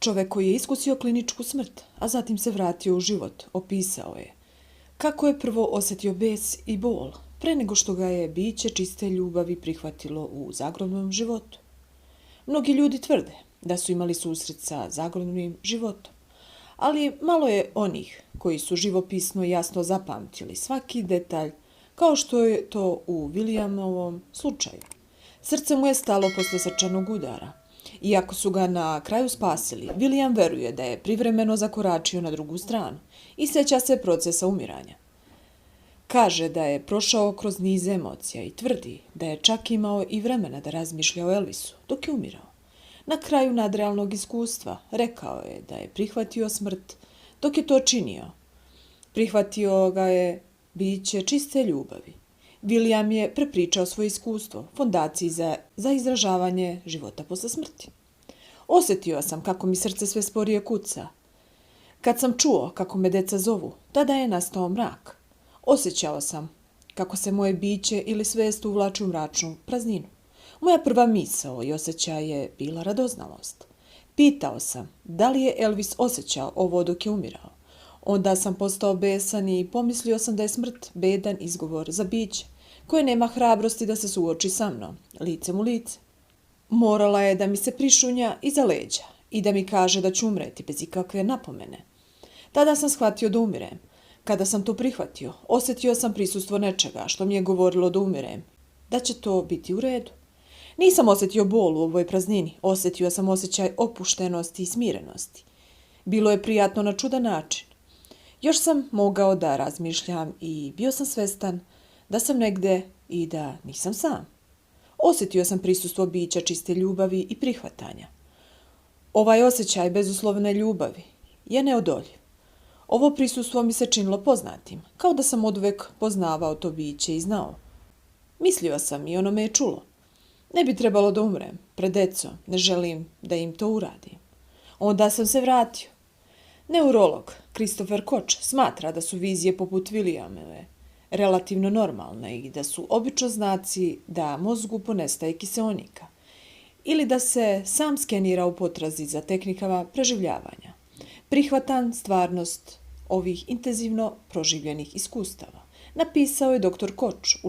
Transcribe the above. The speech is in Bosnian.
Čovek koji je iskusio kliničku smrt, a zatim se vratio u život, opisao je kako je prvo osjetio bes i bol, pre nego što ga je biće čiste ljubavi prihvatilo u zagrobnom životu. Mnogi ljudi tvrde da su imali susret sa zagrobnim životom, ali malo je onih koji su živopisno i jasno zapamtili svaki detalj, kao što je to u Williamovom slučaju. Srce mu je stalo posle srčanog udara. Iako su ga na kraju spasili, William veruje da je privremeno zakoračio na drugu stranu i sjeća se procesa umiranja. Kaže da je prošao kroz niz emocija i tvrdi da je čak imao i vremena da razmišlja o Elvisu dok je umirao. Na kraju nadrealnog iskustva rekao je da je prihvatio smrt dok je to činio. Prihvatio ga je biće čiste ljubavi. William je prepričao svoje iskustvo fondaciji za izražavanje života posle smrti. Osjetio sam kako mi srce sve sporije kuca. Kad sam čuo kako me deca zovu, tada je nastao mrak. Osjećao sam kako se moje biće ili svest uvlači u mračnu prazninu. Moja prva misao i osjećaj je bila radoznalost. Pitao sam da li je Elvis osjećao ovo dok je umirao. Onda sam postao besan i pomislio sam da je smrt bedan izgovor za biće, koje nema hrabrosti da se suoči sa mnom, licem u lice. Morala je da mi se prišunja iza leđa i da mi kaže da ću umreti bez ikakve napomene. Tada sam shvatio da umirem. Kada sam to prihvatio, osjetio sam prisustvo nečega što mi je govorilo da umirem, da će to biti u redu. Nisam osjetio bol u ovoj praznini, osjetio sam osjećaj opuštenosti i smirenosti. Bilo je prijatno na čudan način. Još sam mogao da razmišljam i bio sam svestan da sam negde i da nisam sam. Osjetio sam prisustvo bića čiste ljubavi i prihvatanja. Ovaj osjećaj bezuslovne ljubavi je neodoljiv. Ovo prisustvo mi se činilo poznatim, kao da sam oduvek poznavao to biće i znao. Mislio sam i ono me je čulo. Ne bi trebalo da umrem, pred decom, ne želim da im to uradim. Onda sam se vratio. Neurolog Christopher Koch smatra da su vizije poput Williamove relativno normalne i da su obično znaci da mozgu ponestaje kiseonika ili da se sam skenira u potrazi za tehnikama preživljavanja. Prihvatan stvarnost ovih intenzivno proživljenih iskustava, napisao je dr. Koch u